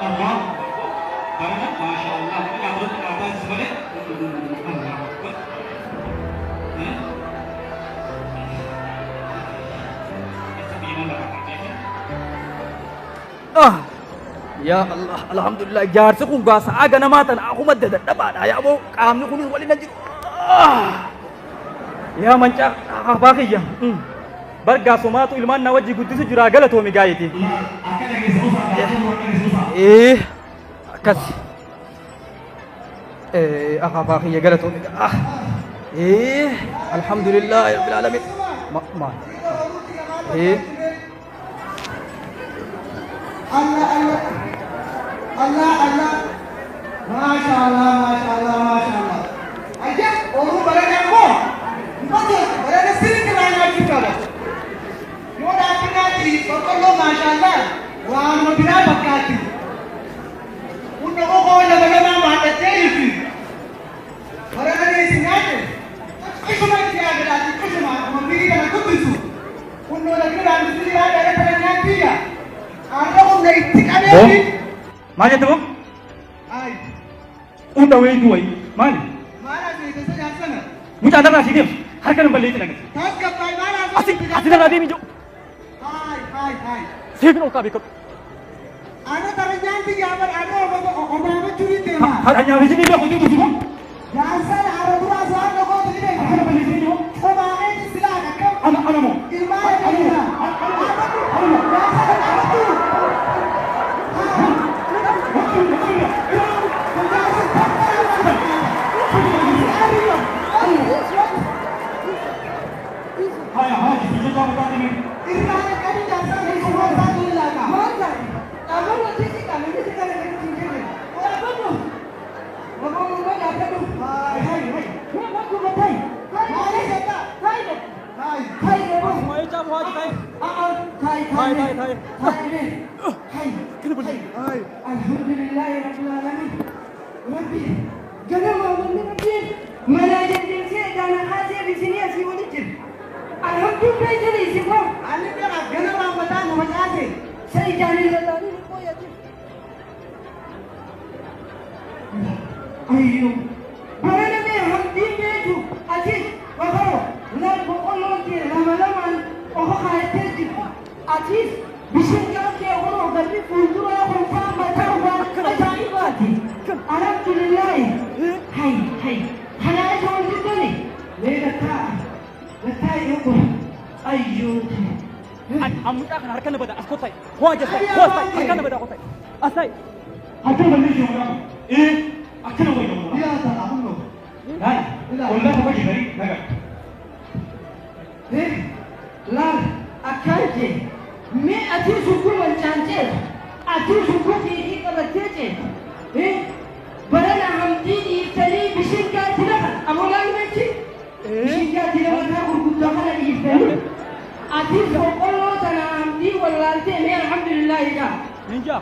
Allah barana maasha Allah qaamota qaataa malee Allah akbar. Ah, ya Allah, alhamdulillah jaarsi kun gaa sa'a ganamaa tana akkuma dadhabaadha yaa boo qaamni kunis waliin hin jiru. Ah, yaa mancaa abbaa kiyya. Bargaa somaatu ilmaan na wajji guddisu jira galatoomi gaayiti. Akka dhageessa usaa dhageessa usaa. Eh, akkas. Eh, abbaa kiyya galatoomi. Ah, eh, alhamdulillah rabbil alamin. Ma ma. Eh. Allah Allah Allah Allah Masya Allah Masya Allah Masya Allah. Aja orang barang mo. Betul, barang sini kerana kita ba. Yo dah kena di boqqolloo Masya Allah. Waan biraa fakkaatti. Kun qoqoo lama lama baadhattee jirti. Barana isin nyaate. Xiqqishuma itti yaadadha xiqqishuma akkuma miiri kana guddisu. Kunnoo lagni raamsii yaada kana nyaattiya. Har'a humna itti qabeefi. Maal jette boo? Ay, Hunda wayitu wayi. Maali? Maal asii keessa jaarsana? Mucaa narraa asii deemu. Harka nan balleessi dhagasi. Tasgabbaay maal asii? Asii asii narraa deemi jiru. Haay haay haay. Seefin ol kaabee qabu. Ana taranyaan biyyaa bar ana omaamachuu ni deema. Hadhanyaa fi sinii beeku deemu jiru. Jaarsana har'a duraa waan dhagootu ni Harka beeka. nan balleessi jiru. Qomaa'een silaa akkam Ana ana moo? ilmaan keenya. Ana moo? Jaarsana dhaabatu. Haya haya jijjiirra mucaa deemee. Irraan qabi jaarsana hiikuu isaa ni laata. Haay haay haay. Maali jedha? Haay. Haay. Alhamdulillah Rabbil Alamin. Rabbi ganama wanni Rabbiin mana jaldeessee dana haasee bisinii asii wali jiru. Alhamdulillah jedhe isin koo Ani bira ganama mataa nama nyaate. sai jaanii lallaalii ni qooyati. Ayyo barana mee hamdiin beeku atis bakaro laal boqqolloon kee lama lamaan ofa kaayattee jirtu. Atis bishingaa kee kunoo galli fuulduraa kun faa mataa waan ajaa'ibaati. Alhamdulillah. Hay hay kanaa isa wal diddani mee gattaa gattaa eegu ayyoo. Mucaa kana harka na bada as kottai. Koo ajjas ta'i. Koo as ta'i. Harka na bada kottai. As ta'i. Harka na balleessi mucaa. Eh akkana wayya mucaa. Yaa ta'a hundo. Laal. Ollaa tokko jibanii nagaa. Laal akkaan jee mee atii sukkuu mancaan ceetu atii sukkuu fiigii qabattee ceetu barana hamdii dhiiftanii bishingaatti lafa amolaan mechi bishingaatti lafataa gurguddaa kana dhiiftanii atii boqqolloo tana hamdii wallaaltee mee alhamdulillaahi dha. Ninja.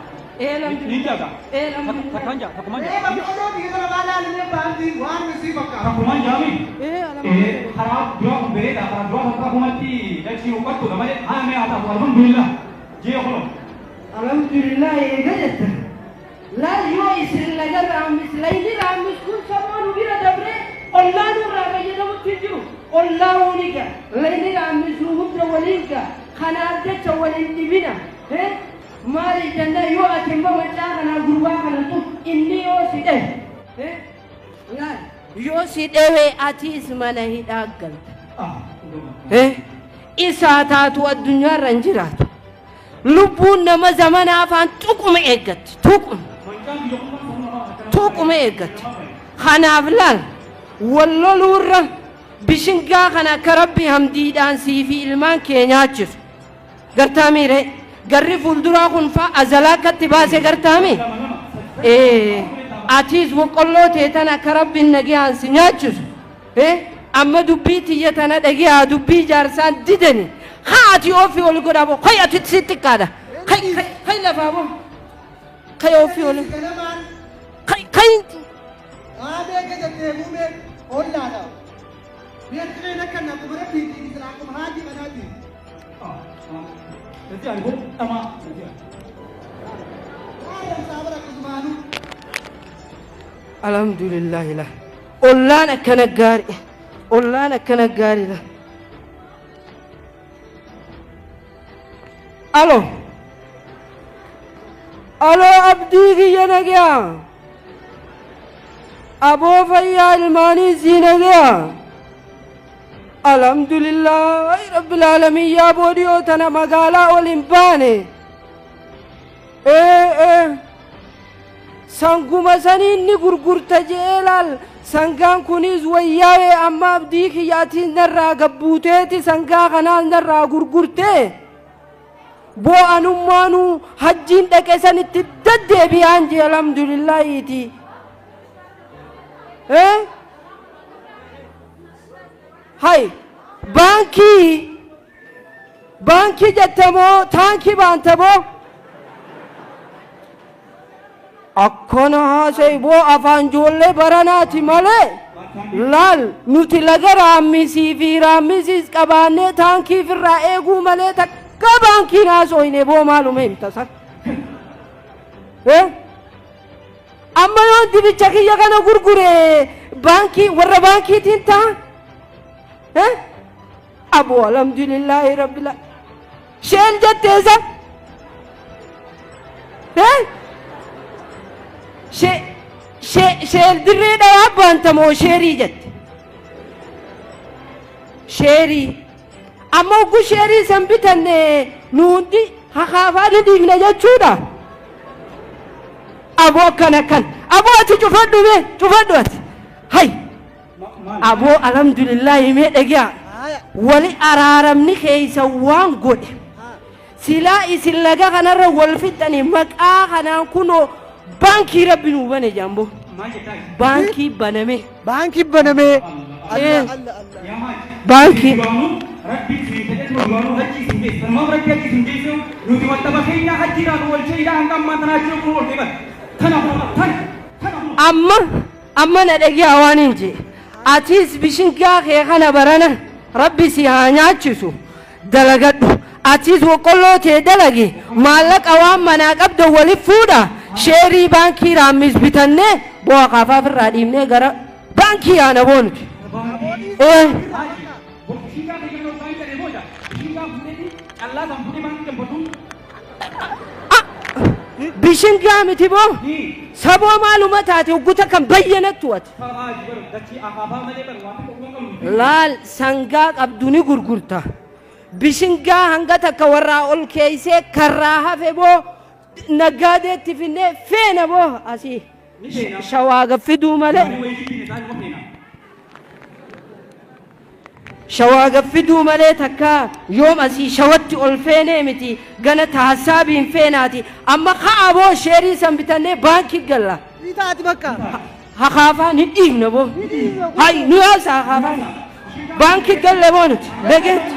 Ninja ka. Ee alhamdulillah. Takkaan jaa takkumaan Ee jaa. boqqolloo biyya kana laalee baantii waan misii fakkaata. Takkumaan jaami. Ee Eh karaa duraa kun bareeda karaa duraa takka kumatti dachii huqqattuudha malee haa mee haa ta'u alhamdulillah. Jee kunoo. Alhamdulillah eega jetta. Laal yoo isin laga raammis layni raammis kun sammuu nu bira dabree ollaa nurraa fayyadamutti hin jiru. Ollaa wani ga layni raammis nu hunda waliin ga kanaaf jecha waliin dhibina. Maali jenna yoo ati immoo macaa kanaa gurbaa kana tuf inni yoo si dhahe. Laal yoo si dhahe atiis mana hidhaa galta. Isaa taatu addunyaarra hin jiraatu. Lubbuun nama zamana afaan tuquma eeggatti tuquma tuquma eeggatti. Kanaaf laal wal loluurra bishingaa kana akka rabbi hamdiidhaan sii fi ilmaan kee nyaachisu. Gartaa miire garri fuulduraa kun faa azalaa akkatti baase gartaami. Atiis boqqolloo teetan akka rabbiin nagayaan si nyaachisu. Amma dubbii tiyya tana dhagiyaa dubbii jaarsaan didani. Haa ati ofii ol godhaa boo kai ati si xiqqaadha. Kai kai kai lafaa boo kai ofii ol Ganamaan kai kai aadee keessa deemuu ollaadha. Biyya tireen akka akkuma rabbiitiin isla akkuma haati manaati. Nanti ani boo dhamaa. Waan saabara Alhamdulillah la. Ollaan akkana gaarii. Ollaan akkana gaarii la. Alo. Alo abdii kiyya nagayaa. Aboo fayyaa ilmaanii sii nagayaa. Alhamdulillah rabbil aalamiin yaa boodiyoo tana magaalaa ol hin baane. Sanguma saniin ni gurgurta je'ee laal sangaan kunis wayyaa'ee amma abdii kiyyaatiin narraa gabbuuteeti sangaa kanaan narraa gurgurtee. Boo'anummaanuu hajjiin dhaqe sanitti deddeebi'aan jee alhamdulillahiiti. Hay baankii baankii jettamoo taankii baantamoo akkana haasa'e boo afaan ijoollee baranaati malee laal nuti laga raammisii fi raammisiis qabaannee taankii ofirraa eeguu malee takka baankiin haasofne boo maaluma himta san. Amma yoo dibicha kiyya kana gurgure baankii warra baankiitiin ta'a. Aboo alhamdulillahi rabbil sheel jetteesa. Sheel dirree dhawaa baantamoo sheerii jette. Sheerii. Amma oggu sheerii san bitanne nu hundi hakaafaa ni dhiifna jechuudha. Aboo akkana akkan. Aboo ati cufadhu mee cufadhu ati. Hay. Aboo alhamdulillahi mee dhagaa. Wali araaramni keessa waan godhe. Silaa isin laga kanarra wal fixxanii maqaa kanaan kunoo baankii rabbi nuu bane jaambo. Baankii baname. Baankii baname. Baankii. Rabbi siin ta'e duraanuu hajji siin geesse. Maaf rabbi hajji siin geesse nuti wanta keenya hajji irraa nu olchee ilaa hanga ammaa tanaa jiru kun ooltee bara. Tana tana. Amma amma na dhagaa waan hin jee. Atis bishingaa kee kana barana rabbi si haa nyaachisu dalagadhu. Atis boqqolloo tee dalage maallaqa waan manaa qabda waliif fuudha. Sheerii baankii raammis bitannee bu'aa kaafaaf irraa dhiibnee gara baankii yaana boonuti. Bishingaa miti boo saboo maaluma taate hogguta kan bayyanattu ati. Laal sangaa qabdu ni gurgurta. Bishingaa hanga takka warraa ol keeysee karraa hafe boo nagaadeetti finnee feena boo asii shawaa gaffiduu malee. Shawaa gaffiduu malee takka yoom asii shawatti ol feenee miti gana taasaabiin feenaati amma ka'a boo sheerii san bitannee baankii galla. Taati bakka. Hakaafaan hin dhiibne boo. Hay nu yaasa hakaafaan. Baankii galle boo nuti dhageetti.